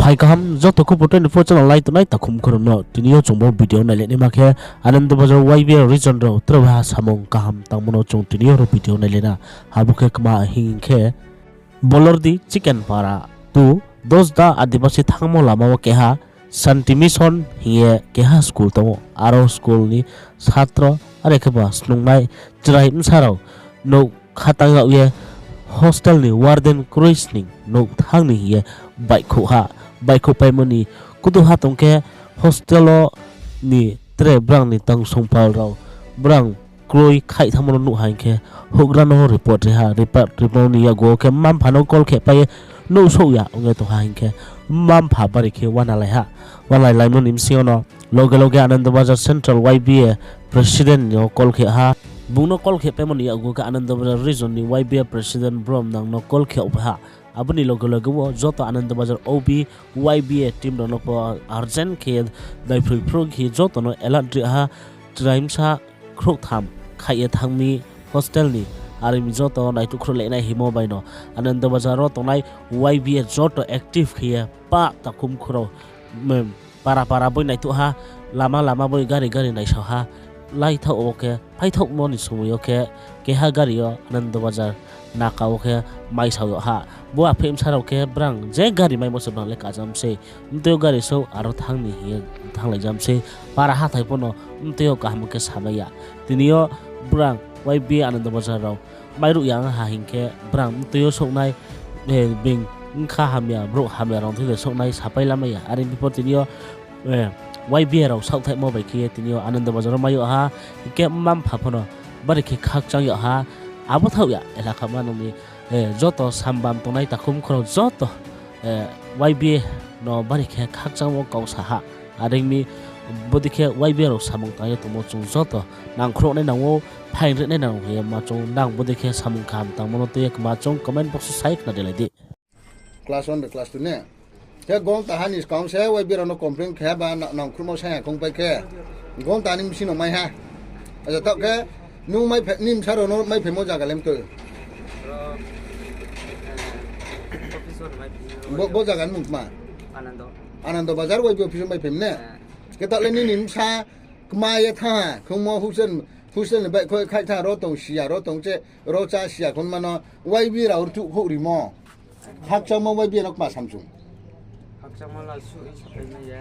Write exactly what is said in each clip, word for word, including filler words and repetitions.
Hai kaham joto khupo twenty-four channel nai tongnai takhum khorang no, tini yo chung bo video nailai naima khe, Anandabazar Y B A region rao tre ha samung kaham tangmo no chung tini yo ro video nailai na. Abo khe kma hing khe, Bolordi Chicken Para to Dosda Adibasi thangmo lama wo keha Shanti Mission hing ye keha school tong ou. Aro school ni satro are khe ba snungnai chrai bsa rao nouh khatang yag ye hostel ni warden kroi sning nouh thanng ni hing ye baihkhouh ha. Baihkhouhpaimo ni kudu ha tong khe hostel wo ni tre brang ni tangsongpal rao brang kroi khaih thanngmo no nuh ha hing khe houhgra no report ri ha. Report rimo ni yakgu wo khe mma-mpha no call khe pai ye nuhsouh ya ong ye tong ha hing khe mma-mpha bari khe uanalai ha. Uanalai laimo ni bsing yo no loge loge Anandabazar Central Y B A president no call khe ha. Bung no call khe paimo ni yakgu wo khe Anandabazar region ni Y B A president Brom Nang no call khe yagpai ha. Abo ni loge loge wo joto Anandabazar O B, Y B A team rao no pho urgent khe ye naiphroi phruh khe joto no alert ri ha. Chrai bsa khrouhtham khaih ye thanng mi hostel ni, are mi joto naituh khrouh le nai hingmo bai no Anandabazar wo tongnai Y B A joto active khe ye pah takhum khorang para para boi naituh ha, lama lama boi gari gari naisao ha. Laithaoh wo khe, phaithaohmo ni somoi yo khe, keha gari yo Anandabazar naka wo khe maisao yag ha. Bo apheih bsa rao khe brang je gari maimo se brang le kajam sei. Mtui yo gari souh aro thanng ni hing ye thannglai jam sei. Para hathái pho no mtui yo kaham khe samai ya. Tini yo brang Y B A Anandabazar rao mairuh ya ong ha hing khe brang mtui yo souhnai, being bkha hamya, brouh hamya rao thing de souhnai sapai lamai ya. Are pho tini yo Y B A rao saohthaihmo bai khe ye tini yo Anandabazar wo mai yag ha, hing khe mma-mpha pho no bari khe khakchang yag ha. Abo thaoh ya, elaka manang ni joto sambam tongnai takhum khorang joto Y B A no bari khe khakchangmo kau sa ha. Are ong mi bodei khe Y B A rao samung tang ye tongmo chung joto nangkhruh nai nang ou, phaing ri nai nang ou hing ye ma chung nang bodei khe samung kaham tangmo no tui ye kma chung comment box wo sai khna rilai di. Class one bai class two ne? Khe gonta ha ni skang se Y B A rao no complain khe ba nangkhruhmo sai ha khongpai khe. Gonta ni bsing no mai ha. Acha, taoh khe nung ni bsa rao no maiphaimo zaga le mtui? Bo zaga ni mung kma? Anandabazar Y B A office wo maiphaimo ne? Khe taoh le nini bsa kma ye thanng ha khongmo hostel ni baihkhouh khaih thanng, ro tong si ya, ro tong che, ro chá si ya khongma no Y B A rao rtuh khouh rimo. Khakchangmo Y B A no kma samsung. Khakchangmo la suh hing sapai mai ya.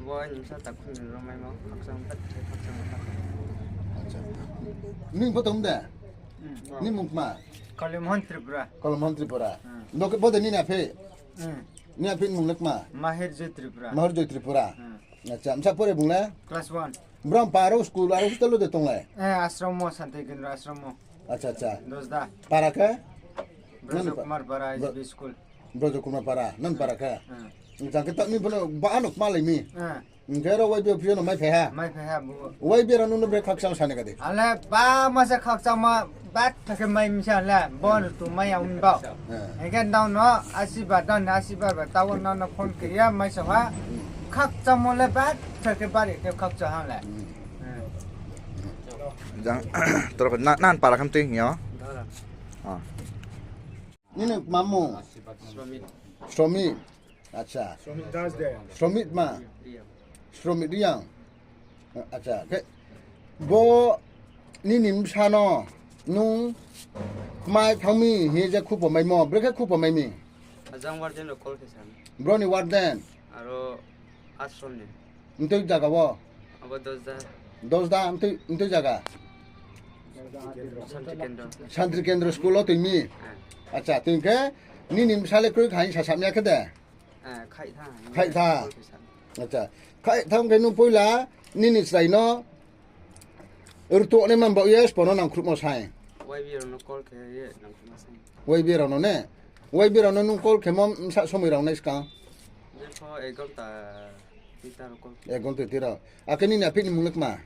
Bo aini bsa takhum ni ro maimo khakchang, betha khakchang. Nini pho tong de? Nini mung kma? Kalimhan Tripura. Kalimhan Tripura. Bo de nini apheih? Nini apheih ni mung le kma? Mahir Joy Tripura. Mahir Joy Tripura. Acha, bsa pore bung le? Class one. Brang para wo school aro hostel wo de tonglai? Ashram wo, Shanti Kendra Ashram wo. Acha, acha. Dosda. Para khe? Braja Kumar Para H B school. Braja Kumar Para, nang para khe? Jang khe taoh ni pho no ba ano kmalai mi. Hing khe ro Y B A office no maiphai ha? Y B A rao nung no bre khakchang sa ni ka di? Ale ba ma se khakchangma betha khe mai mi sa le, bo no tu mai ya ong bao. Hing khe nang no asiba, nang ni asiba ba taoh wo nang no phone khe ye mai sa ha. Khakchangmo le betha khe bari khe khakchang ha le. Jang, toro khe na, nang para khe mtui hing yo? Nini kma mung? Sromit. Acha. Sromit ma? Sromit Reang. Acha, khe bo nini bsa no nung kmai thanng mi hing ye je khupo maimo, brekhe khupo mai mi? Ajang warden rao call khe sa mi. Bro ni warden? Aro ashram ni. Mtui zaga wo? Abo Dosda. Dosda, mtui, mtui zaga? Shanti Kendra school wo tui mi? Acha, tui khe nini bsa le kroi kha hing sasam ya khe de? Khaih tha. Acha, khaih thanng khe nung poila nini chrai no rtuh nai man baoh ye sbo no nangkhruhmo sai. Y B A rao no ne? Y B A rao no nung call khemo bsa somoi rao nai skang? Ek ghonta twi rao. Akhe nini apheih ni mung le kma?